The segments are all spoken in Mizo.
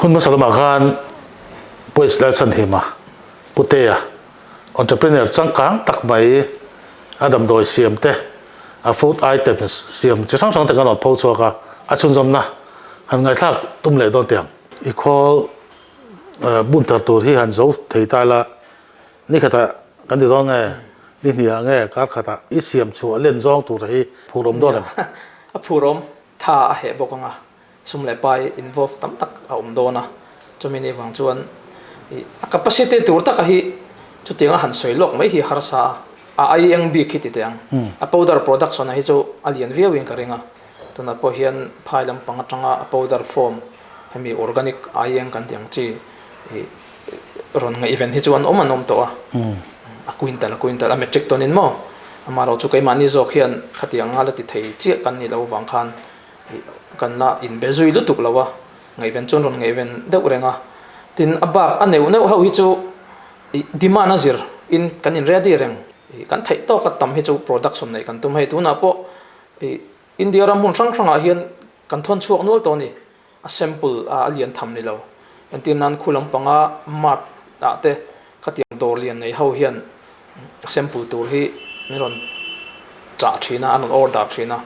Hun hmasa lamah khan Pu Israel Chhanhima, Putea, entrepreneur changkang tak mai a damdawi siam te, a food items siam chi hrang hrang te kan rawn pho chhuak a, a chhunzawmna han ngaihthlak tum leh dawn tiang. I khawl bun thar tur hi han zo thei ta ila, ni khatah kan ti dawn nge, ni hniah nge, kar khatah i siam chhuah len zawng tur hi phur awm dawn em? A phur awm, tha a heh bawk ang a, sum leh pai involve tam tak a awm dawn a, chumi ni vang chuan ih a capacity tur taka hi chutiang a han sawi lawk mai hi harsa a, a ai eng bik hi ti teh ang, a powder production a hi chu a lian viau in ka ring a, tunah pawh hian phai lampang atanga a powder form hemi organic ai eng kan tih ang chi ih rawn ngaihven hi chu an awm an awm tawh a, a quintal a quintal a metric ton in maw amaherawhchu chu keimahni zawk hian khatiang anga la ti thei chiah kan nih loh vang khan Kan la inbe zui lutuk lo a, ngaihven chuan rawn ngaihven deuh reng a. Tin, a bak a neuh neuh ho hi chu ih demand a zir in kan in ready reng. Ih kan theih tawk a tam hi chu production neih kan tum hei. Tunah pawh ih India ram hmun hrang hrangah hian kan thawn chhuak nual tawh a ni. A sample a lian tham ni lo. Entir nan khu lampanga mart ah te khatiang dawr lian nei ho hian sample tur hi min rawn chah thin a, an rawn order thin a,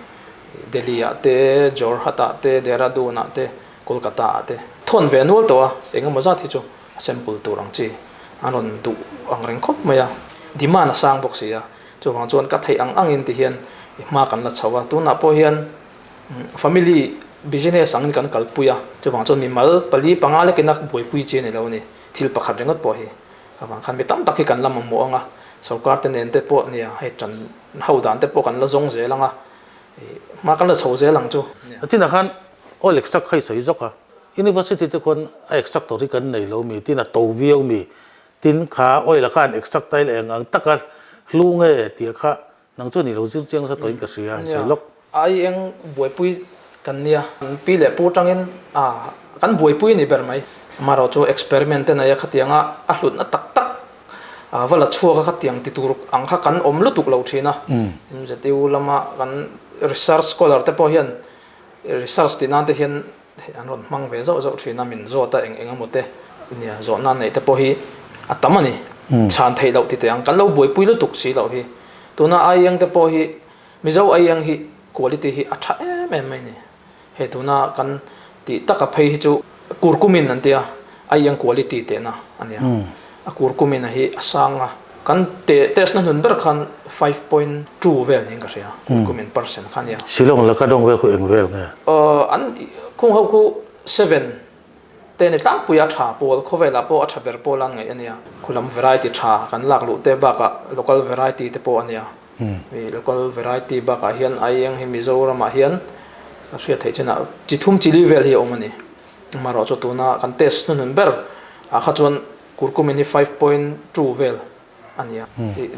Delhi ah te, Jorhat ah te, Dehradun ah te, Kolkata ah te thawn ve nual tawh a, eng emaw zat hi chu a sample tur ang chi an rawn duh ang reng khawp mai a, demand a sang bawk si a, chuvang chuan ka theih ang angin ti hian hma kan la chho a, tunah pawh hian family business angin kan kalpui a, chuvang chuan mimal pali panga lekin a buaipui chi a ni lo a ni, thil pakhat ringawt pawh hi. Avang khan mi tam tak hi kan la mamawh ang a, sorkar te nen te pawh nia hei tan ho dan te pawh kan la zawng zel ang a, ih hma kan la chho zel ang chu. A chinah khan oil extract kha i sawi zawk a, university te khuan a extractor hi kan nei lo mi tin a to viau mi tin kha oil a khan extract ta ila eng ang taka hlu nge tih kha nang chuan i lo zir chiang sa tawhin ka hria a sawi lawk. Ai eng buaipui kan nia, pi leh pu tangin a kan buaipui a ni ber mai. Amaherawh chu experiment te nei a khatianga a hlutna tak tak va la chhuak a khatiang ti tur ang kha kan awm lutuk lo thin a. MZU lama kan research scholar te pawh hian research tih nan te hian an rawn hmang ve zauh zauh thin a, min zawt a eng eng emaw te nia zawhna neih te pawh hi a tam a ni. Chhan theih loh ti teh ang kan lo buaipui lutuk si loh hi. Tuna aieng te pawh hi Mizo aieng hi quality hi a tha em em mai a ni. Hei tuna kan tih taka phei hi chu kurkumin an tia aieng quality tehna a nia. A kurkumin a hi a sang a, kan test na hnun ber khan 5.2 vel niin ka hria kurkumin percent kha a nia. Shillong laka dawng vel khu eng vel nge? An khung ho khu 7 te ni tlangpui a tha pawl khawvelah pawh a tha ber pawl an ngaih a nia. Khulam variety tha kan lak luh te bakah local variety te pawh a nia. Local variety bakah hian aieng hi Mizoramah hian a hriat theih chinah chi thum chi li vel hi a awm a ni. Amaherawh chu tuna kan test hnuhnun ber ah kha chuan kurkumin hi 5.2 vel a ni a.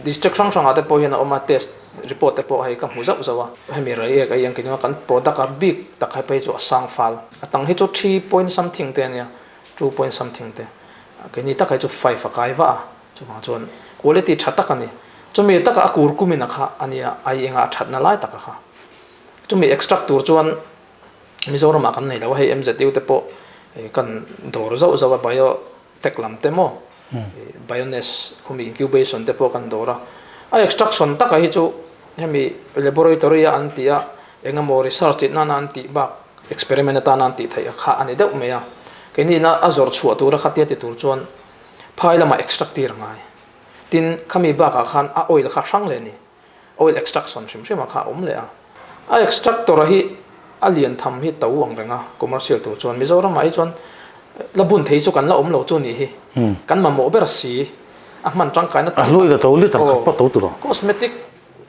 District hrang hrangah te pawh hian a awm a, test report te pawh hei ka hmu zauh zauh a. Hemi rei ek aieng kei chuan kan product a bik tak hai phei chu a sang fal. A tang hi chu three point something te a nia, two point something te. Keini tak hi chu five a kai vah a. Chuvang chuan quality tha tak a ni. Chumi taka a kur kumin a kha a nia, ai enga a thatna lai taka kha. Chumi extract tur chuan Mizoramah kan nei lo a, hei MZU te pawh kan dawr zauh zauh a, biotech lam te maw, biones khumi incubation te pawh kan dawr a. A extraction taka hi chu hemi laboratory a an tih a, engemaw research tih nana an tih bak experiment atana an tih theih kha a ni deuh mai a. Keini ina a zawrh chhuah tura khatia ti tur chuan Phai lamah extract tir a ngai. Tin, khami bakah khan a oil kha hrang leh a ni. Oil extraction hrim hrimah kha a awm leh a. A extractor hi a lian tham hi to ang reng a, commercial tur chuan. Mizoramah hi chuan la bun thei chu kan la awm lo chu nih hi. Kan mamawh ber si, a hman tangkaina tam tak. A hluai la to liter khat pawh to tur aw. Cosmetic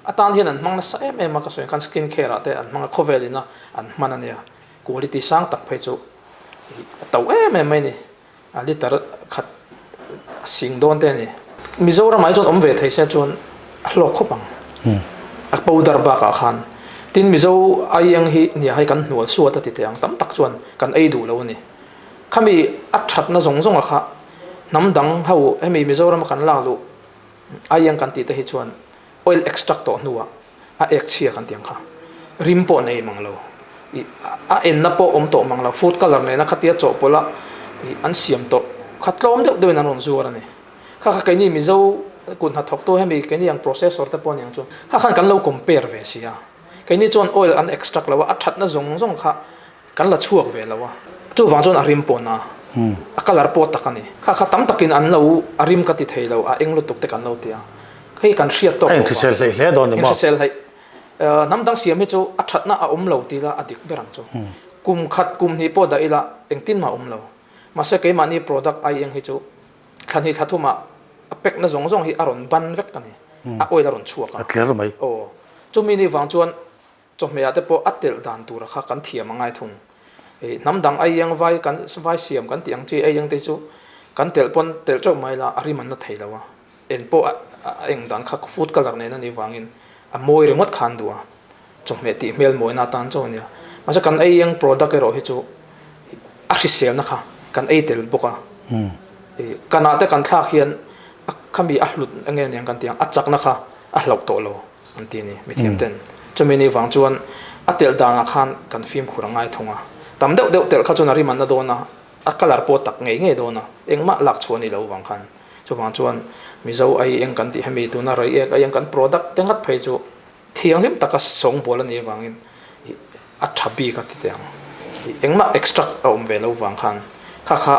atan hian an hmang nasa em em a, ka sawi ang khan skin care ah te an hmang a, khawvel ina an hman a nia. Quality sang tak phei chu a to em em mai a ni. A liter khat a sing dawn te a ni. Mizoramah hi chuan awm ve thei se chuan a hlawk khawp ang. A powder bakah khan. Tin Mizo aieng hi nia hei kan hnual suat a ti teh ang tam tak chuan kan ei duh lo a ni. Khami a thatna zawng zawng a kha hnam dang ho hemi Mizorama kan lak luh aieng kan tih te hi chuan oil extract tawh hnuah a ek chhia kan tih ang kha rim pawh nei mang lo ih a enna pawh awm tawh mang lo food colour nena khatia chawhpawlh a Ih an siam tawh kha tlawm deuh deuhin an rawn zuar a ni. Kha kha keini Mizo kut hnathawktu hemi keini ang processor te pawh a ni ang chu kha khan kan lo compare ve si a. Keini chuan oil an extract lo a, a thatna zawng zawng kha kan la chhuak ve lo a. Chuvang chuan a rim pawh na, a colour pawh tak a ni. Kha kha tam takin an lo a rim ka ti thei lo, a eng lutuk te kan lo ti a. Hei kan hriat tawk A inhrisel hleih hle dawn ni maw? Inhrisel hleih. Hnam dang siam hi chu a thatna a awm lo ti ila a dik ber ang chu. Kum khat kum hnih pawh dah ila engtin mah a awm lo. Mahse keimahni product ai eng hi chu thla hnih thla thumah a pekna zawng zawng hi a rawn ban vek a ni. A oil a rawn chhuak a. A tler mai. Aw. Chumi ni vang chuan chawhmehah te pawh a telh dan tura kha kan thiam a ngai thung. Ih hnam dang ai eng vai kan vai siam kan tih ang chi ai eng te chu kan telh pawn telh teuh mai la a rim an la thei lo a. Eng pawh a eng dan kha food colour nen a nih vangin a mawi ringawt kha an duh a. Chawhmeh tih hmel mawina atan chauh a nia. Mahse kan ei eng product erawh hi chu a hriselna kha kan ei tel bawk a. Kanah te kan thlak hian a khami a hlut enge aniang kan ti ang a chakna kha a hlauh tawh lo an ti a ni mithiam ten. Chumi ni vang chuan a telh danah khan kan fimkhur a ngai thung a. Tam deuh deuh telh kha chuan a rim an la dawn a, a colour pawh tak ngei ngei dawn a, engmah lak chhuah a nih loh vang khan. Chuvang chuan Mizo ai eng kan tih hemi tuna Reiek ai eng kan product te ngat phei chu Thianghlim taka sawngbawl a nih avangin a tha bik a ti teh ang. Engmah extract a awm ve lo vang khan kha kha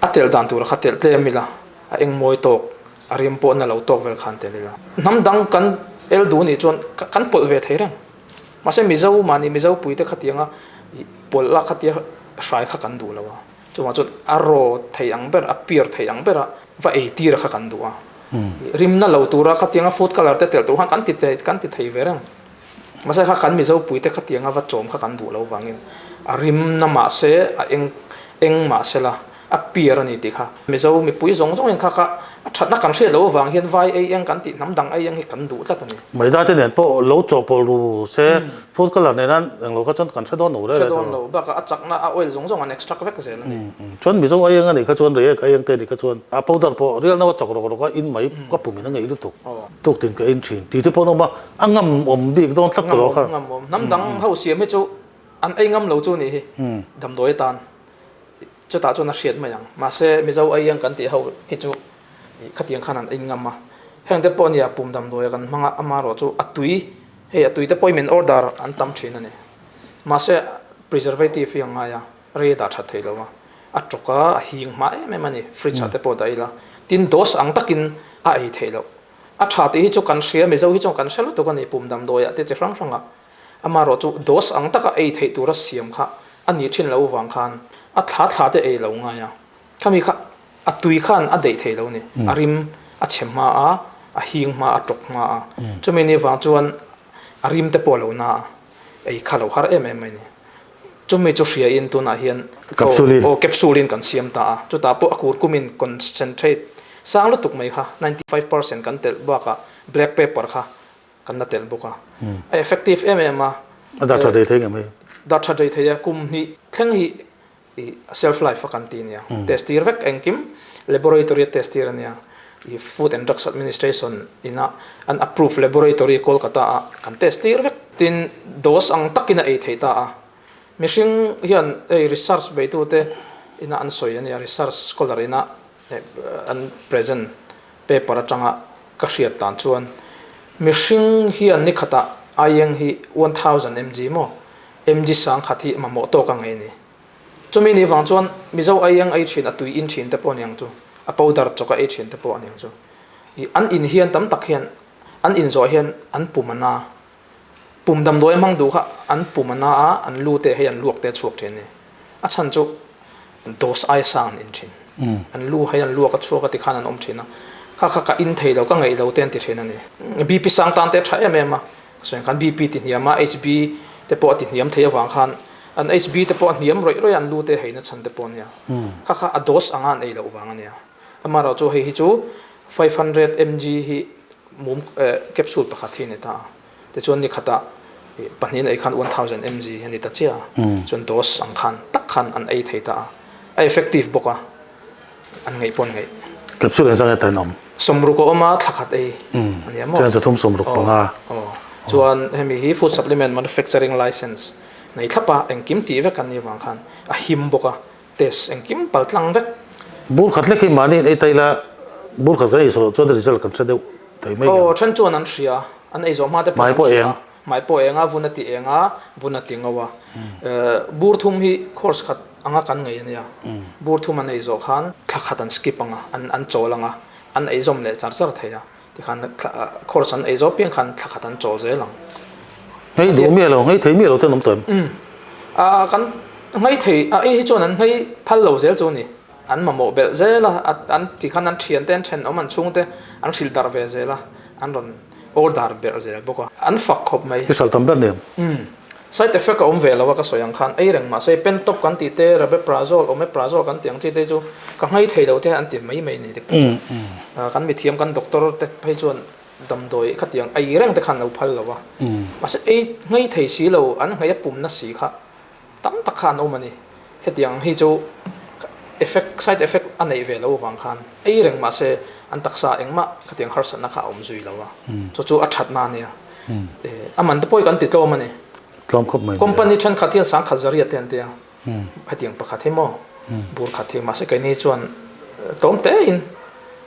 a telh dan tura kha telh tlem ila, a eng mawi tawk, a rim pawh na lo tawk vel khan telh ila. Hnam dang kan el duh nih chuan kan pawlh ve thei reng. Mahse Mizo mahni Mizo puite khatianga pawlh a khatia hrai kha kan duh lo a. Chuvang chuan a raw thei ang ber, a pure thei ang bera va ei tir kha kan duh a. Rimna lo tura khatianga food colour te telh tur khan kan ti thei kan ti thei ve reng. Mahse kha kan Mizo puite khatianga va chawm kha kan duh lo vangin a rimna mahse a eng eng mahse la a pure a ni tih kha Mizo mipui zawng zawngin kha kha a thatna kan hriat loh avang hian vai ei eng kan tih hnam dang ei eng hi kan duh tlat a ni. Maida te nen pawh lo chawhpawlh ru se Food colour nena englo kha chuan kan hre dawn lo reng reng. Hre dawn lo bakah a chakna a oil zawng zawng an extract vek zel a ni. Chuan Mizo aieng a nih kha chuan Reiek aieng te a nih kha chuan a powder pawh rial no a chawk rawk rawk a in mai ka pum in a ngeih lutuk. Tuk tin ka in thin tih te pawh an awm a, a ngam awm bik dawn tlat tawh kha. Ngam awm. Hnam dang ho siam hi chu an ei ngam lo chu a nih hi damdawi atan chutah chuan a hriat mai ang. Mahse Mizo aieng kan tih ho hi chu khatiang khan an in ngam a. Heng te pawh a nia pum damdawi a kan hmang a, amaherawh chu a tui Hei a tuite pawhin min order an tam thin a ni. Mahse preservative hi a ngai a, rei a dah that thei lo a. A tawk a, a hing hma em em a ni, fridge ah te pawh dah ila. Tin dose ang takin a ei theih loh. A tha tih hi chu kan hria, Mizo hi chuan kan hre lutuk a ni, pum damdawi ah te chi hrang hrang ah. Amaherawh chu dose ang taka ei theih tura siam kha a nih thin loh avang khan a thla thla te ei lo ngai a. Khami kha a tui khan a deih thei lo ni. A rim a chhe hma a, a hing hma a, tawk hma a. Chumi ni vang chuan a rim te pawh a lo na a, ei kha lo har em em mai ni. Chumi chu hria in tunah hian aw capsule in kan siam ta a, chutah pawh a kurkumin concentrate sang lutuk mai kha 95% kan telh bakah black pepper kha kan la telh bawk a. A effective em em a. A dah tha thei thei ngei mai. Dah tha thei thei a, kum hnih thleng hi I shelf life a kan ti nia. Test tir vek engkim laboratory a test tir ania. I Food and Drugs Administration ina an approve laboratory Kolkata ah kan test tir vek. Tin dose ang takin a ei theih ta a. Mihring hian hei research beitute ina an sawi ania research scholar ina an present paper atanga ka hriat dan chuan mihring hian ni khatah aieng hi 1000 mg maw mg sangkhat hi mamawh tawk a ngei ni. Chumi ni vang chuan Mizo aieng ei thin a tui in thin te pawh a niang chu, a powder chawk a ei thin te pawh a niang chu. I an in hian tam tak hian an in zawh hian an pum a na. Pum damdawi a hmang duh kha an pum a na a, an lu te hei an luak te a chhuak thin a ni. A chhan chu dose aia sang an in thin. An lu hei an luak a chhuak a ti khan an awm thin a. Kha kha ka in thei lo, ka ngeih lo te an ti thin a ni. BP sang tan te a tha em em a. Sawi khan BP ti hniam a, HB te pawh a ti hniam thei avang khan an HB te pawh a hniam rawih rawih a, an lu te heina chhan te pawh a nia. Kha kha a dose anga an ei loh vang a nia. Amaherawh chu hei hi chu 500 mg hi mum capsule pakhat hi a ni ta a. Tichuan ni khatah pahnihin ei khan 1000 mg a ni ta chiah a. Chuan dose ang khan tak khan an ei thei ta a. A effective bawk a. An ngeih pawh an ngeih. Capsule engzah nge tan awm? Sawmruk a awm a, thla khat ei a nia maw? Chuan zathum sawmruk panga. Aw. Chuan hemi hi food supplement manufacturing license nei thlap a, engkim tih vek an nih avang khan a him bawk a. Test engkim pal tlang vek. Bur khat lek hi mahni in ei ta ila bur khat kan ei zawh chuan result kan hre deuh thei mai Aw then chuan an hria an ei zawh hma te pawh an hria hmai pawh eng a vun a ti eng a vun a ti ngo a bur thum hi course khat anga kan ngei ania bur thum an ei zawh khan thla khat an skip anga an an chawl anga an ei zawm leh char char thei a. Tikhan course an ei zawh piang khan thla khat an chawl zel ang. Nghei duh miah lo, nghei thei miah lo ten awm tawh em? Umm. A kan nghei thei, a ei hi chuan an nghei phal lo zel chu a ni. An mamawh belh zel a, an tikhan an thian te, an thenawm, an chhung te an hrilh darh ve zel a, an rawn order berh zel bawk a. An fak khawp mai. I hral tam ber nen. Umm. Side effect a awm ve lo a ka sawi ang khan ei reng mahse pentop kan tih te rabeprazole omeprazole kan tih ang chi te chu ka nghei thei lo te an ti mai mai ni dik tak chuan kan mithiam kan doctor te phei chuan damdawi khatiang ei reng te khan lo phal lo a mahse ei nghei thei si lo an nghei a pumna si kha tam tak kha an awm a ni hetiang hi chu effect side effect a neih ve lo avang khan ei reng mahse an taksa engmah khatiang harsatna kha a awm zui lo a chu chu a thatna a nia. A man te pawh hi kan ti tlawm a ni. Tlawm khawp mai. Company thenkhat hian sangkhat zariat te an ti a. Hetiang pakhat hi maw bur khat hi mahse keini chuan tlawm te in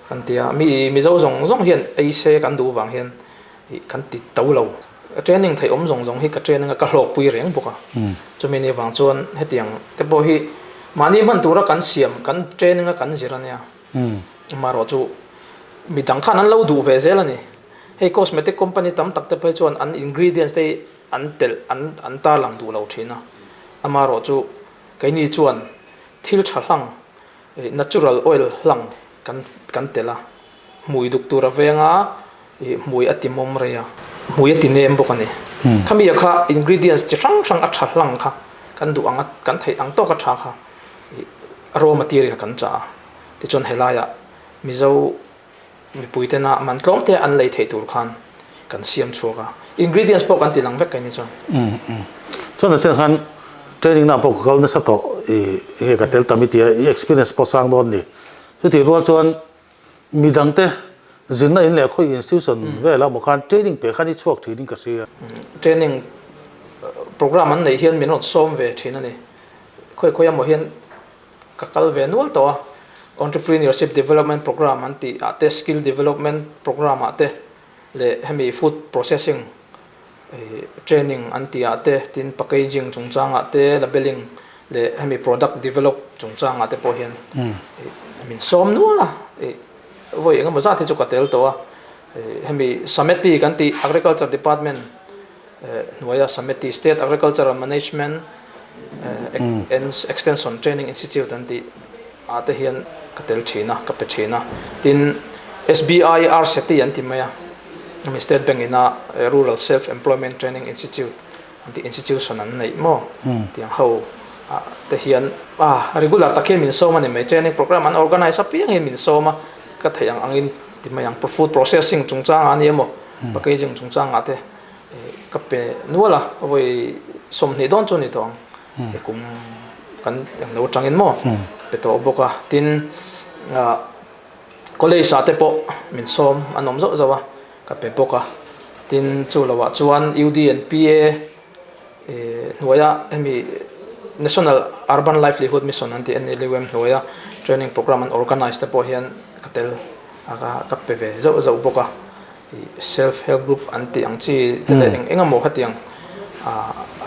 kan ti a. Mi Mizo zawng zawng hian ei se kan duh vang hian kan ti to lo. Training theih awm zawng zawng hi ka training a ka hlawkpui reng bawk a. Chumi ni vang chuan hetiang te pawh hi mahni hman tura kan siam kan training a kan zir a nia. Amaherawh chu midang khan an lo duh ve zel a ni. Hei cosmetic company tam tak te phei chuan an ingredients te hi an telh an an tarlang duh lo thin a. Amaherawh chu keini chuan thil tha hlang ih natural oil hlang kan kan telh a. Hmui duk tur a veng a ih hmui a ti mawm rei a, hmui a ti nem bawk a ni. Khami ah kha ingredients chi hrang hrang a tha hlang kha kan duh ang a kan theih ang tawk a tha kha ih raw material kan chah a. Tichuan helaiah Mizo mipui tena man tlawm te an lei theih tur khan kan siam chhuak a, ingredients pawh kan ti lang vek keini chuan. Chuan a chen khan training na pawh ka kal nasa tawh i hei ka tel tam i tia i experience pawh sang dawn ni. Chutih rual chuan midang te zirna in leh khawi institution velah maw khan training peh khan i chhuak thin in ka hria. Training program an neih hian min rawn sawm ve thin a ni. Khawi khawi emaw hian Ka kal ve nual tawh a, Entrepreneurship Development Programme an tih ah te, Skill Development Programme ah te leh hemi Food Processing Training an tih ah te, tin Packaging chungchang ah te, Labelling leh hemi Product Develop chungchang ah te pawh hian min sawm nual a, vawi engemaw zat hi chu ka tel tawh a, hemi Sameti kan tih Agriculture Department hnuaia Sameti State Agricultural Management Extension Training Institute an tih ah te hian ka tel thin a, ka pe thin a. Tin, SBI RSETI an ti mai a, hemi State Bank ina Rural Self Employment Training Institute an tih institution an neih maw tiang ho ah te hian a regular tak hian min sawm a ni mai. Training program an organize apiang hian min sawm a, ka theih ang angin ti mai ang. Food processing chungchangah a ni emaw, packaging chungchangah te ka pe nual a, vawi 20 dawn chu a ni tawh ang, kum kan eng lo atangin maw ka pe tawh bawk a, tin college ah te pawh min sawm an awm zauh zauh a, ka pe bawk a, tin chu lo ah chuan U D and P A hnuaia hemi National Urban Livelihood Mission an tih NLUM hnuaia training program an organize te pawh hian ka tel a ka pe ve zauh zauh bawk a. Self help group an tih ang chi te leh eng eng emaw khatiang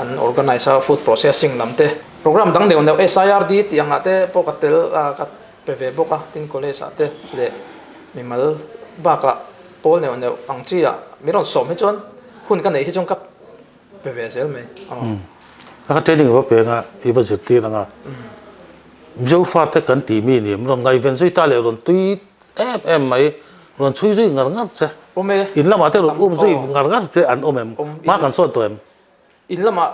an organize a food processing lam te program dang neuh neuh SIRD tih angah te pawh ka tel a ka pe ve bawk a tin college ah te leh mimal bakah pawl neuh neuh ang chi ah mi rawn sawm hi chuan hun ka neih hi chuan ka pe ve zel mai. Ka training va peng a i va zirtir anga Mizo fate kan tih mi ni rawn ngaihven zui ta leh rawn tui Em em mai, rawn chhui zui ngar ngar che. Awm e. In lamah te rawn um zui ngar ngar che an awm em? Hma kan sawn tawh em? In lamah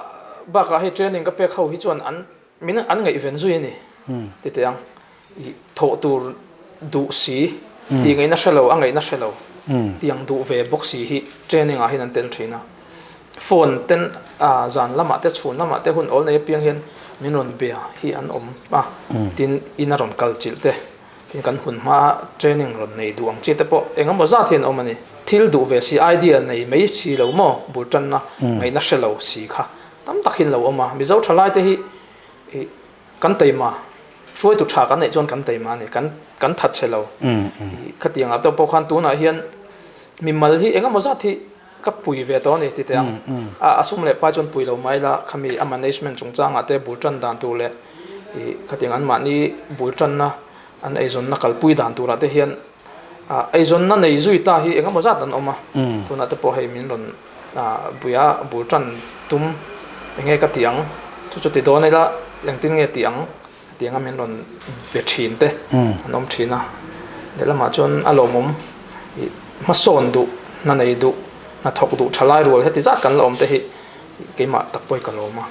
bakah hei training ka pek ho hi chuan an min an ngaihven zui a ni ti teh ang. I thawh tur duh si, tih ngaihna hre lo, a ngaihna hre lo tiang duh ve bawk si hi training ah hian an tel thin a. Phone ten a zan lamah te chhun lamah te hun awl nei apiang hian min rawn bia hi an awm a, tin in a rawn kal chilh te. Tin kan hun hma training rawn nei duh ang chi te pawh eng emaw zat hian a awm a ni. Thil duh ve si, idea nei mai si lo maw, bul tanna ngaihna hre lo si kha tam tak hian lo awm a. Mizo thalai te hi ih kan taima. Hruaitu tha kan neih chuan kan taima a ni, kan kan that chhe lo. Khatiangah te pawh khan tunah hian mimal hi eng emaw zat hi ka pui ve tawh a ni ti teh ang. A sum leh pai chuan pui lo mai la, khami a management chungchangah te bul tan dan tur leh khatiang anmahni bul tanna an eizawnna kalpui dan turah te hian Eizawnna nei zui ta hi engemaw zat an awm a, tunah te pawh hei min rawn buia bul tan tum enge ka tih ang, chu chu ti dawn ila engtin nge tih ang tih anga min rawn be thin te an awm thin a, lehlamah chuan a lawmawm ih hmasawn duh, hna nei duh, hna thawk duh tha lai rual heti zat kan la awm te hi keimah tak pawh hi ka lawm a,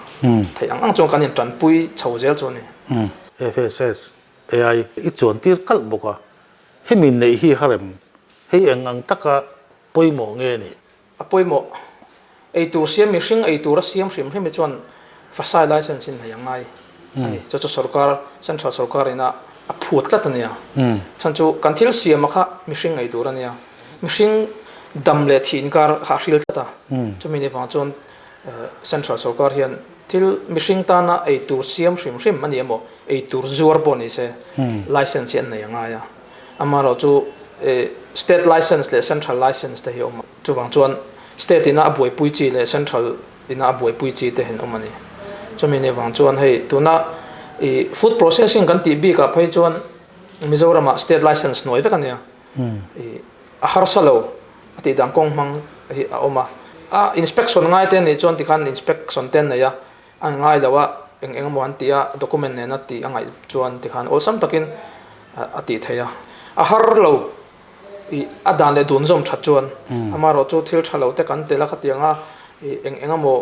theih ang ang chuan kan intanpui chho zel chu a ni. FSS AI i chuan tir kalh bawk a, hemi neih hi harem hei eng ang taka pawimawh nge ni? A pawimawh. Eitur siam mihring eitur a siam hrim hrim hi chuan fasai license in nei a ngai a ni. Chu chu sorkar, central sorkar ina a phut tlat a nia. Chhan chu kan thil siam a kha mihring eitur a nia. Mihring dam leh thih inkar kha a hril tlat a. Chumi ni vang chuan Central sorkar hian thil mihring tana eitur siam hrim hrim a ni emaw, eitur zuar pawh ni se license hi an nei a ngai a. Amaherawh chu state license leh central license te hi a awm a. Chuvang chuan state ina a buaipui chi leh central ina a buaipui chi te hi an awm a ni. Chumi nih vang chuan hei tuna i food processing kan tih bikah phei chuan Mizoramah state license hnuai vek a nia. I a harsa lo a tih dan kawng hmang hi a awm a. A inspection ngai te nih chuan tikhan inspection te an nei a, a ngai lo a, eng eng emaw an tih a, document nena tih a ngaih chuan tikhan awlsam takin a tih theih a. A har lo i a dan leh dun zawm that chuan amaherawh chu thil tha lo te kan tel a khatiang a i eng eng emaw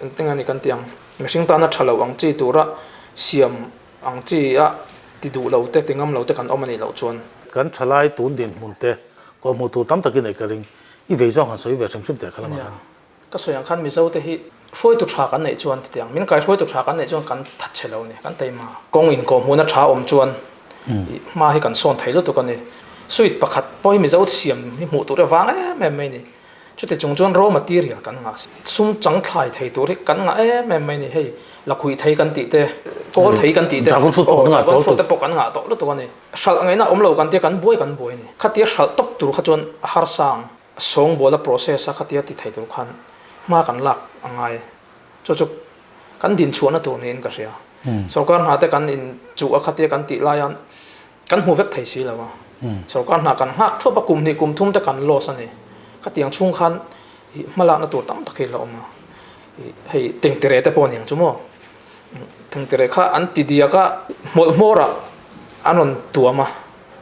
engtin a ni kan tih ang mihring tana tha lo ang chi tura siam Ang chi a ti duh lo te, ti ngam lo te kan awm a nih loh chuan. Kan thalai tun dinhmun te kawh hmuh tur tam takin ei ka ring. I vei zawng han sawi ve hrim hrim teh kha lamah khan. Ka sawi ang khan Mizo te hi hruaitu tha kan neih chuan ti ang. Min kai hruaitu tha kan neih chuan kan that chhe lo a ni, kan teima. Kawng in kawh hmuhna tha awm chuan hma hi kan sawn thei lutuk a ni. Suit pakhat pawh hi Mizo siam hi hmuh tur avang em em mai a ni. Chuti chung chuan raw material kan ngah si. Sum chang thlai thei tur hi kan ngah em em mai ni. Hei lakhuih thei kan tih te, kawl thei kan tih te, dragon fruit pawh kan ngah tawh lutuk. Pawh kan ngah tawh lutuk a ni. Hralh ngaihna awm lo kan tia kan buai kan buai a ni. Khatia hralh tawp tur kha chuan a harsa ang. Sawngbawl a process a khatia ti thei tur khan hma kan lak a ngai. Chu chu kan din chhuahna tur niin ka hria. Sorkar hna te kan in chuh a khatia kan tih lai a Kan hmu vek thei si lo a. Sorkar hna kan nghak thuap a, kum hnih kum thum te kan loss a ni. Khatiang chhung khan ih hmalakna tur tam tak hi la awm a. Ih hei tengtere te pawh a ni ang chu maw. Tengtere kha an ti diak a, hmawlh hmawrah an rawn tuam a,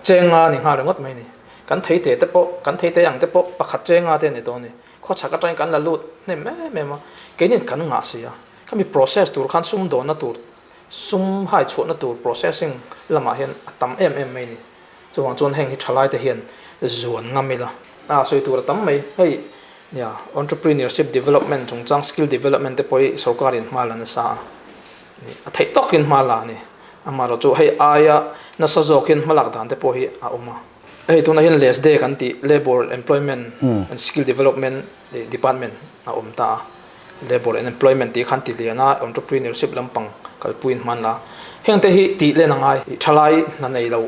chenga a ni nghal ringawt mai a ni. Kan theite te pawh, kan theite ang te pawh pakhat chenga te a ni tawh a ni. Khawchhak atangin kan la lut hnem em em a, keinin kan ngah si a. Khami process tur khan sumdawnna tur Sum hai chhuahna tur processing lamah hian a tam em em mai a ni. Chuvang chuan heng hi thalaite hian zuan ngam ila. A sawi tur a tam mai. Hei nia entrepreneurship development chungchang skill development te pawh hi sorkarin hma la nasa a. A theih tawkin hma la a ni. Amaherawh chu hei aia nasa zawk hian hmalak dan te pawh hi a awm a. Hei tunah hian LESDE kan tih Labour Employment and Skill Development Department a awm ta a. Labour and Employment tih khan ti lian a, entrepreneurship lampang kalpuiin hman la. Heng te hi tih len a ngai. Thalai hna nei lo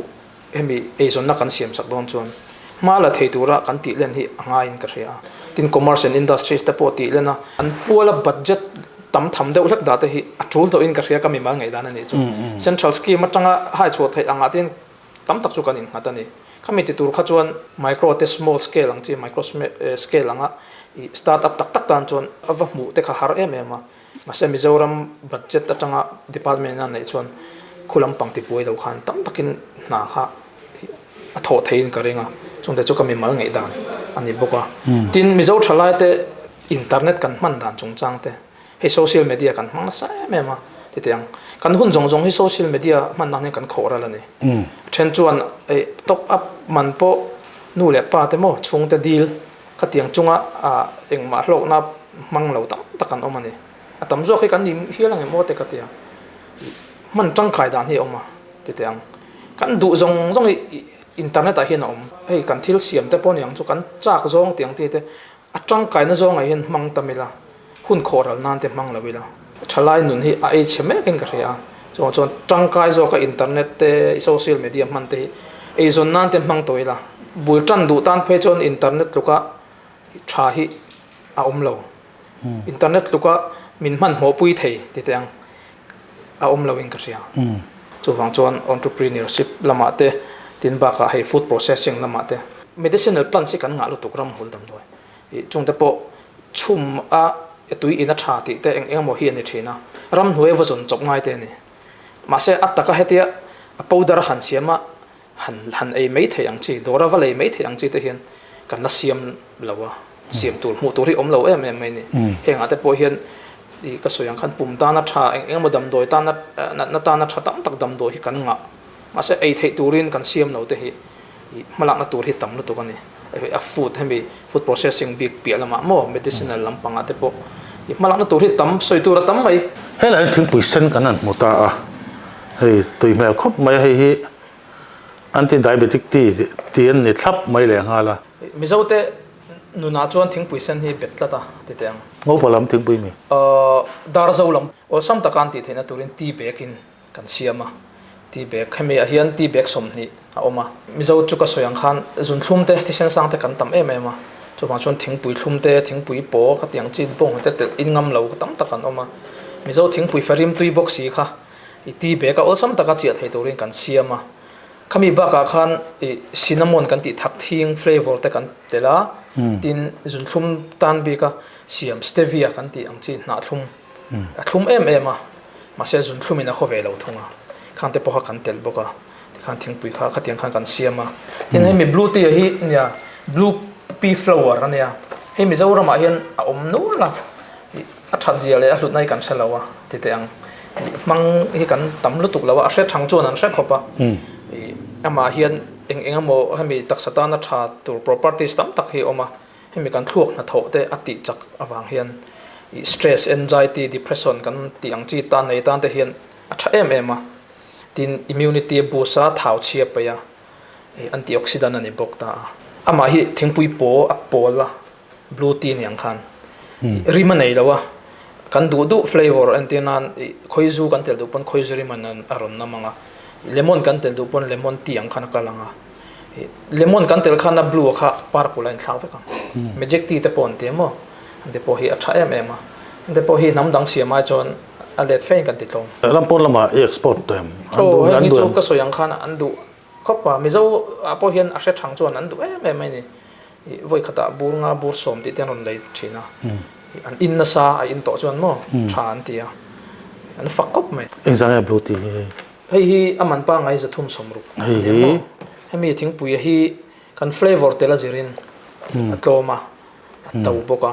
hemi eizawnna kan siam sak dawn chuan hma la thei tura kan tih len hi a ngaiin ka hria a. Tin Commerce and Industries te pawh tih len a, an puala budget tam tham deuh hlek dah te hi a tul tawhin ka hria ka mimal ngaihdan a nih chu. Central scheme atanga hai chhuah theih angah te hian Tam tak chu kan innghat a ni. Khami ti tur kha chuan micro te small scale ang chi micro scale anga i start up tak tak tan chuan a va hmuh te kha har em em a. Mahse Mizoram budget atanga department a neih chuan khu lampang ti buai lo khan tam takin hna kha a thawh theihin ka ring a. Chungte chu ka mimal ngaihdan a ni bawk a. Tin Mizo thalai te internet kan hman dan chungchang te. Hei social media kan hmang nasa em em a ti teh ang. Kan hun zawng zawng hi social media hman nan hian kan khawh ral a ni. A then chuan ei top up man pawh nu leh pa te maw chhungte dil khatiang chunga ah engmah hlawkna hmang lo tam tak an awm a ni. A tam zawk hi kan ning hial ang em aw te ka ti a. Hman tangkai dan hi a awm a ti teh ang. Kan duh zawng zawng hi internet ah hian a awm. Hei kan thil siam te pawh ni ang chu kan chak zawng tiang ti te A tangkaina zawngah hian hmang tam ila, hun khawhral nan te hmang lo ila. Thalai nun hi a ei chhe mekin ka hria a. Chuvang chuan tangkai zawka internet te, social media hman te hi eizawn nan te hmang tawh ila, bul tan duh tan phei chuan internet tluka tha hi a awm lo. Internet tluka min hmanhmawh pui thei ti teh ang a awm lo in ka hria. Chuvang chuan entrepreneurship lamah te, tin bakah hei food processing lamah te, medicinal plants hi kan ngah lutuk ramhul damdawi chungte pawh chhum a tui in a tha tih te eng eng emaw hi a ni thin a, ramhnuai va zawn chawp ngai te a ni. Mahse a taka hetia a powder a han siam a, han han ei mai theih ang chi, dawr a va lei mai theih ang chi te hian kan la siam lo a, siam tur hmuh tur hi awm lo em em mai a ni. Hengah te pawh hian ih ka sawi ang khan pum tana tha eng eng emaw damdawi tana natna tana tha tam tak damdawi hi kan ngah. Mahse ei theih turin kan siam lo te hi ih hmalakna tur hi tam lutuk a ni. A food hemi food processing bik piah lamah maw medicinal lampangah te pawh ih hmalakna tur hi tam sawi tur a tam mai. Helai hian thingpui sen kan han hmu ta a, hei tui hmel khawp mai a, hei hi anti diabetic tea tih an ni thlap mai leh nghal a. Mizo te nunah chuan thingpui sen hi bet tlat a ti teh ang. Ngopa lam thingpui mi? Darzo lam awlsam taka an tih theihna turin tea bag in Kan siam a, tea bag hemi ah hian tea bag 20 a awm a, Mizo chu ka sawi ang khan zunthlum te thisen sang te kan tam em em a, chuvang chuan thingpui thlum te, thingpui paw ka ti ang chi bawng te telh in ngam lo tam tak an awm a, Mizo thingpui farim tui bawk si kha i tea bag a awlsam taka chiah thei turin kan siam a, khami bakah khan i cinnamon kan tih thak thing flavour te kan telh a, tin zunthlum tan bika siam stevia kan tih ang chi hnah thlum. A thlum em em a, mahse zunthlum in a khaw ve lo thung a, khang te pawh kha kan telh bawk a, tikhan thingpui kha khatiang khan kan siam a. Tin hemi blue tea hi nia blue pea flower a nia, hei Mizoram ah hian a awm nual a, ih a that zia leh a hlutna hi kan hre lo a ti teh ang, ih hmang hi kan tam lutuk lo a, a hre thang chuan an hre khawp a, ih amah hian eng eng emaw hemi taksa tana tha tur properties tam tak hi a awm a. Hemi kan thluak hnathawh te a tih chak avang hian ih stress, anxiety, depression kan tih ang chi tan nei tan te hian a tha em em a. Tin, immunity a boost a, thau chhia paih a, ih antioxidant a ni bawk ta a. Amah hi thingpui paw a pawl a, blue tea ni ang khan ih rim a nei lo a, kan duh duh flavour entir nan ih khawizu kan tel duh pawn khawizu rim a rawn nam ang a, lemon kan tel duh pawn lemon tea ang khan a kal ang a. Lemon kan tel khan a blue kha purple a inthlak vek ang. Magic tea te pawh an ti maw? An ti pawh hi a tha em em a. An ti pawh hi hnam dang siam ai chuan a let fein kan ti tlawm. Ram pawn lamah i export em? An duh em? Aw heng hi chu ka sawi ang khan an duh khawp a. Mizo ah pawh hian a hre thang chuan an duh em em mai ni. Vawi khatah bur nga bur sawm tih te an rawn lei thin a. An in nasa a in tawh chuan maw tha an ti a. An fak khawp mai. Engzah nge blue tea hi? Hei hi a man pangai 360 a ni a maw? Hemi thingpui hi kan flavour tel a zirin a tlawm a, a to bawk a.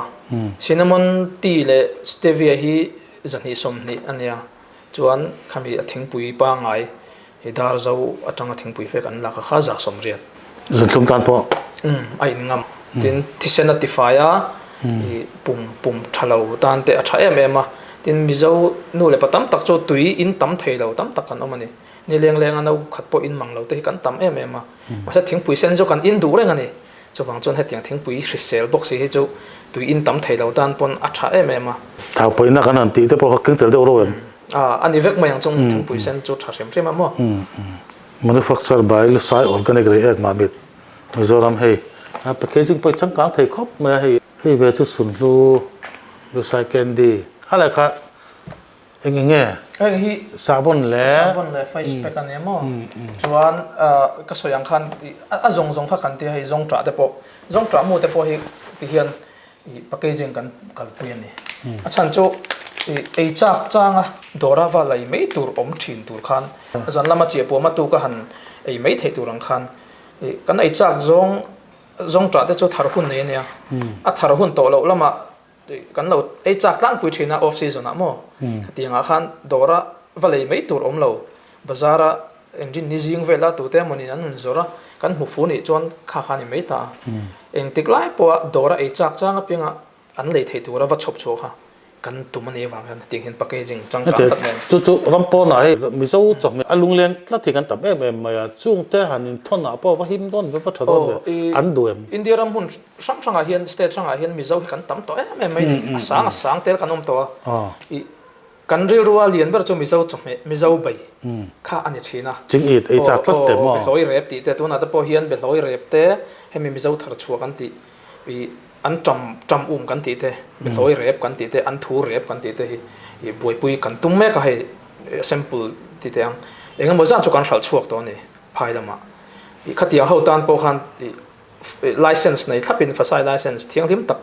Cinnamon tea leh stevia hi 220 a nia, chuan khami a thingpui pangai hi dar zo atanga thingpui fek an lak a kha 180. Zunthlum tan pawh? Umm a inngam. Tin thisen a tifai a, ih pum pum tha lo tan te a tha em em a. Tin Mizo nu leh pa tam tak chu tui in tam thei lo tam tak kan awm a ni. Ni leng leng a no khat pawh in mang lo te hi kan tam em em a. Mahse thingpui sen chu kan in duh reng a ni. Chuvang chuan hetiang thingpui hrisel bawk si hi chu tui in tam thei lo tan pawn a tha em em a. Thau pawina kan han tih te pawh kha keng tel deuh reuh em? A a ni vek mai ang chung thingpui sen chu tha hrim hrim a maw? Manufacture by Lusai Organic Reiek Mamit, Mizoram hei a packaging pawh hi changkang thei khawp mai a hei. Hei ve chu Sunhlu Lusai Candy a leh kha eng eng nge? Heng hi Sahbawn leh Sahbawn leh face pack a ni maw? Chuan ka sawi ang khan a zawng zawng kha kan ti a hei zawngṭah te pawh zawngṭah mu te pawh hi ti hian ih packaging kan kalpui a ni. A chhan chu ih ei chak changa dawra va lei mai tur awm thin tur khan zan lama chiahpuam a tuka han ei mai theih tur ang khan ih kan ei chak zawng zawngṭah te chu thar hun nei a nia. A thar hun tawh loh lamah kan lo ei chak tlangpui thin a off season ah maw khatiang ah khan dawra va lei mai tur awm lo bazar a engine ni zing vel a tute emawni an rawn zawrh a kan hmu fu nih chuan kha kha a ni mai ta a engtik lai pawh a dawra ei chak chang apianga an lei theih tura va chhawp chhuah kha kan tum a nih avang hian hetiang hian packaging changkang tak nen. Chu chu ram pawnah hei Mizo chawhmeh a lungleng tlat hi kan tam em em mai a, chungte han inthawn ah pawh va him dawn ve va tha dawn ve an duh em? India ram hmun hrang hrangah hian state hrangah hian Mizo hi kan tam tawh em em mai a ni, a sang a sang tel kan awm tawh a, ih. Kan rilrua lian ber chu Mizo chawhmeh, Mizo bai kha a ni thin a. Ching it ei chak tlat te maw? Behlawi rep tih te, tunah te pawh hian behlawi rep te, hemi Mizo thar chhuah kan tih, ih an ṭam, ṭam um kan tih te, behlawi rep kan tih te, an thu rep kan tih te hi ih buaipui kan tum mek a hei sample ti teh ang. Eng emaw zan chu kan hralh chhuak tawh a ni phai lamah. Ih khatiang ho tan pawh khan ih license nei thlapin fasai license thianghlim tak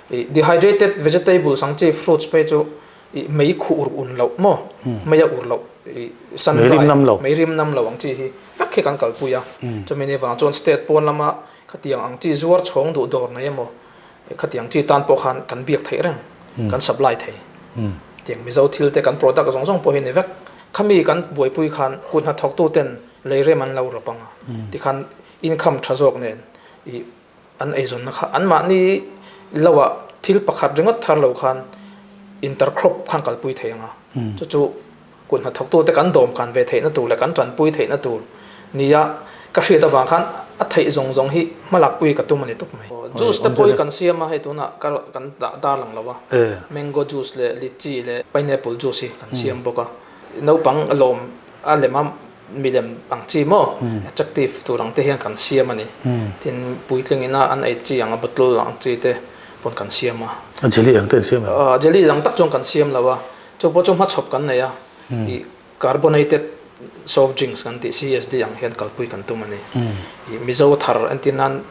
ih dehydrated vegetables ang chi fruits phei chu ih mei khuh ur un loh maw mei a ur loh ih sun dry mei rim nam lo ang chi hi vek hi kan kalpui a chumi ni vang chuan state pawn lama khatiang ang chi zuar chhawng duh dawr nei emaw khatiang chi tan pawh khan kan biak theih reng kan supply thei tiang Mizo thil te kan product zawng zawng pawh hi ni vek khami kan buaipui khan kut hnathawktu ten lei rem an lo rawp ang a tikhan income tha zawk nen ih an eizawnna kha anmahni loah thil pakhat ringawt thar lo khan intercrop khan kalpui thei ang a, chu chu kut hnathawktute kan dawm kan ve theihna tur leh kan tanpui theihna tur nia ka hriat avang khan a theih zawng zawng hi hmalakpui ka tum a ni tawp mai. Juice te pawh hi kan siam a, hei tunah ka kan dah darlang lo a, mango juice leh lychee leh pineapple juice hi kan siam bawk a, naupang lawm a lem a milem ang chi maw attractive tur ang te hian kan siam a ni. Tin, puitling ina an ei chi ang a bottle ang chi te pawn kan siam a. A jelly ang te an siam lo? Jelly ang tak chuan kan siam lo a, chu pawh chu hmachhawp kan nei a, ih carbonated soft drinks kan tih CSD ang hian kalpui kan tum a ni. Ih Mizo thar entir nan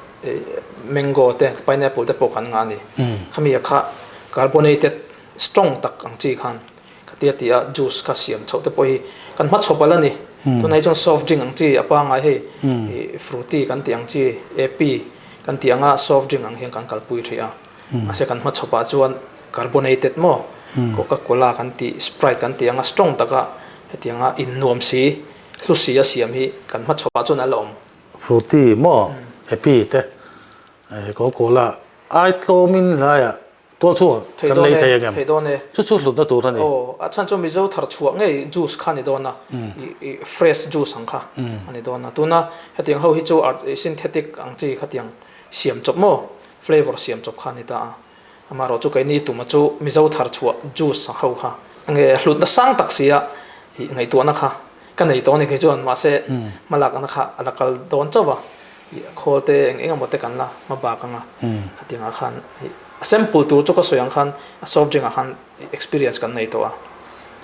mango te pineapple te pawh kan ngah a ni. Khami ah kha carbonated strong tak ang chi khan Ka tia tih a juice kha siam chhoh te pawh hi kan hma chhawp al a ni. Tunah hi chuan soft drink ang chi a pangngai hei fruity kan tih ang chi AP kan tih anga soft drink ang hian kan kalpui thrih a. Mahse kan hma chhawpah chuan carbonated maw Coca Cola kan tih Sprite kan tih anga strong taka hetianga innuam si hlu si a siam hi kan hma chhawpah chuan a la awm. Fruity maw AP te Coca Cola ai tlawmin hlaiah Tual chhuak kan lei thei angem? Thei dawn e. Chu chu hlutna tur a ni. Aw, a chhan chu Mizo thar chhuah ngei juice kha a ni dawn a, i fresh juice ang kha a ni dawn a. Tuna hetiang ho hi chu synthetic ang chi khatiang siam chawp maw, flavour siam chawp kha a ni ta a. Amaherawh chu keini tuma chu Mizo thar chhuah juice ho kha nge hlutna sang tak sia i ngaihtuahna kha ka nei tawh a ni kei chuan mahse hmalakna kha a la kal dawn chauh va. Ih a khawl te eng eng emaw te kan la hma bak ang a, khatiang ah khan ih a sample tur chu ka sawi ang khan a soft drink ah khan experience kan nei tawh a,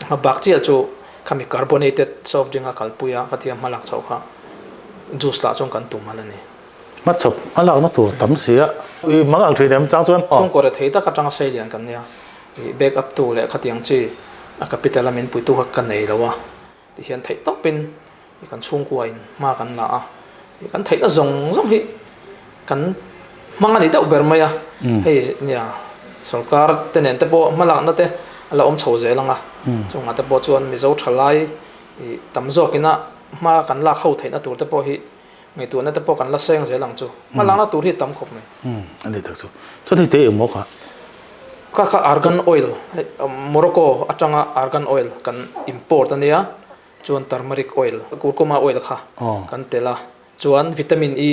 hma bak chiah chu khami carbonated soft drink a kalpui a khatiang hma lak chhoh kha juice lah chuan kan tum al a ni. Hma chhawp hma lakna tur tam si a, ih mang ang thin em chang chuan. Chhungkaw rethei tak atanga sei lian kan nia, ih back up tu leh khatiang chi a capital a min puitu kha ka nei lo a. Ti hian theih tawpin kan chhungkua in hma kan la a, kan theihna zawng zawng hi kan hmang a ni deuh ber mai a, hei nia sorkar te nen te pawh hmalakna te a la awm chho zel ang a, chungah te pawh chuan Mizo thalai tam zawk ina hma kan lak ho theihna tur te pawh hi ngaihtuahna te pawh kan la seng zel ang chu. Hmalakna tur hi a tam khawp mai. A ni tak chu. Chuan hei te engmaw kha? Kha kha argan oil, Morocco atanga argan oil kan import a nia, chuan turmeric oil, curcuma oil kha kan tel a, chuan vitamin E,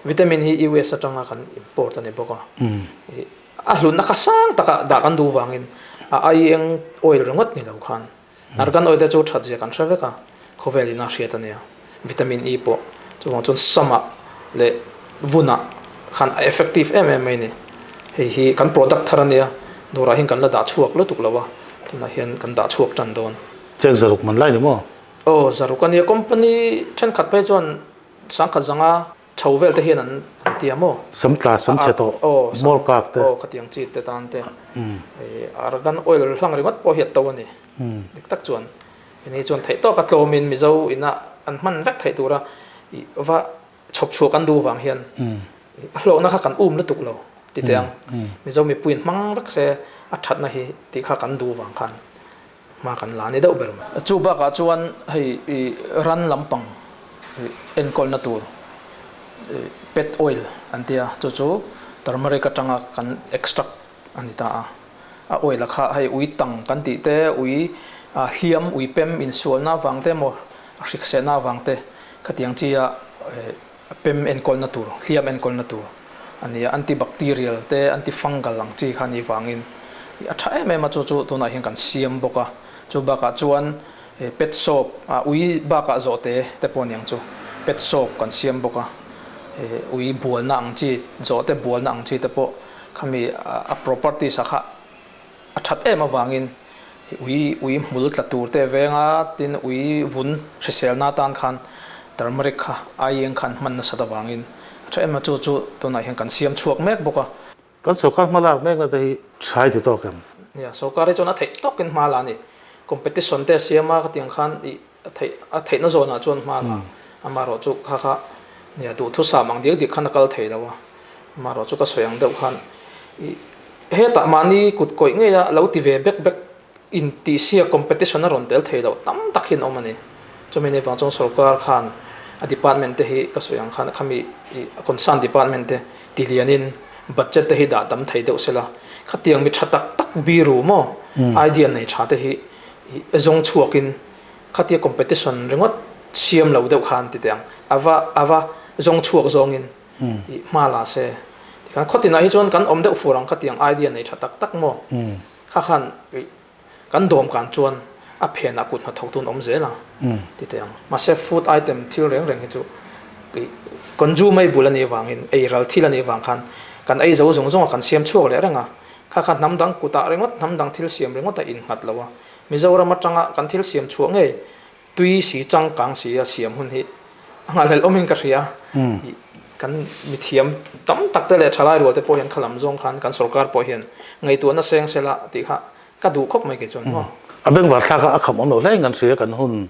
vitamin hi US atanga kan import a ni bawk a. A hlutna kha sang taka dah kan duh vangin a aieng oil ringawt ni lo khan Argan oil te chu that zia kan hre vek a, khawvel in a hriat a nia. Vitamin E pawh chuvang chuan samah leh vunah khan a effective em em mai a ni. Hei hi kan product thar a nia, dawrah hian kan la dah chhuak lutuk lo a, tunah hian kan dah chhuak tan dawn. Cheng zaruk man lai ni maw? Aw zaruk a nia, company thenkhat phei chuan sangkhat zanga Chho vel te hian an ti a maw? Sam tla, sam chhe tawh, mawl kak te. Aw, khatiang chi te tan te. Argan oil hlang ringawt pawh hi a to a ni. Dik tak chuan ini chuan theih tawk a tlawmin Mizo ina an hman vek theih tura va chhawp chhuah kan duh vang hian a hlawkna kha kan um lutuk lo ti teh ang. Mizo mipuiin hmang vek se a thatna hi tih kha kan duh vang khan Hma kan la ni deuh ber mai. Chu bakah chuan hei i ran lampang enkawlna tur pet oil an tia chu chu turmeric atanga kan extract a ni ta a. A oil a kha hei ui tang kan tih te ui hliam ui pem insualna avang te emaw hriksehna avang te khatiang chi a pem enkawlna tur, hliam enkawlna tur a ni a, antibacterial te, antifungal ang chi kha a nih vangin a tha em em a, chu chu tunah hian kan siam bawk a. Chu bakah chuan pet soap, ui bakah zawhte te pawh aniang chu pet soap kan siam bawk a, ui bualna ang chi, zawhte bualna ang chi te pawh khami a properties ah kha a that em avangin ui ui hmul tla tur te venga tin ui vun hriselna atan khan turmeric kha aieng khan hman nasat avangin a tha em a, chu chu tunah hian kan siam chhuak mek bawk a. Kan sorkar hma lak mekna te hi thlai ti tawk em? Nia, sorkar hi chuan a theih tawkin hma la a ni. Competition te a siam a, khatiang khan ih a theih a theihna zawnah chuan hma la. Amaherawh chu kha kha nia duhthusam ang diak diak khan a kal thei lo a. Amaherawh chu ka sawi ang deuh khan ih hetah mahni kut kawih ngei a lo ti ve bek bek Intihsiak competition a rawn tel thei loh tam tak hi an awm a ni. Chumi ni vang chuan sorkar khan a department te hi ka sawi ang khan khami a concern department te ti lianin budget te hi dah tam thei deuh sela khatiang mi tha tak tak biru maw idea nei tha te hi zawng chhuakin khatia competition ringawt siam lo deuh khan ti teh ang ava ava zawng chhuak zawngin hma la se tikhan khawtinah hi chuan kan awm deuh fur ang khatiang idea nei tha tak tak maw. Kha khan kan dawm kan chuan a phenah kut hnathawk tun awm zel a ti teh ang. Mahse food item thil reng reng hi chu consume bul a nih avangin ei ral thil a nih avang khan kan ei zo zawng zawng a kan siam chhuak leh reng a. Kha kha hnam dang kutah ringawt hnam dang thil siam ringawt a innghat lo a. Mizoram atanga kan thil siam chhuah ngei Tui si changkang si a siam hun hi a nghalhlelh awmin ka hria. Kan mithiam tam tak te leh thalai rual te pawh hian khalam zawng khan kan sorkar pawh hian ngaihtuahna seng sela tih kha ka duh khawp mai kei chuan maw. A bengvar thlak a a kham awm lo hle in kan hria kan hun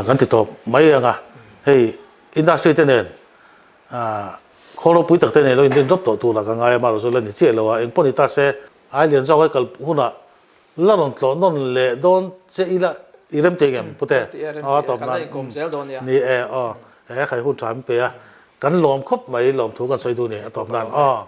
kan ti tawp mai ang a. Hei industry te nen khawl ropui tak te nen lo inrin rawp tawh tur ah ka ngai a amaherawhchu la ni chiah lo a engpawh ni ta se ai lian zawk ai kal hunah La rawn tlawh nawn leh dawn che ila i rem tih ngem pute? Aw a tawp nan ni e aw he khai hun tha min pe a kan lawm khawp mai lawmthu kan sawi duh ni a tawp nan aw.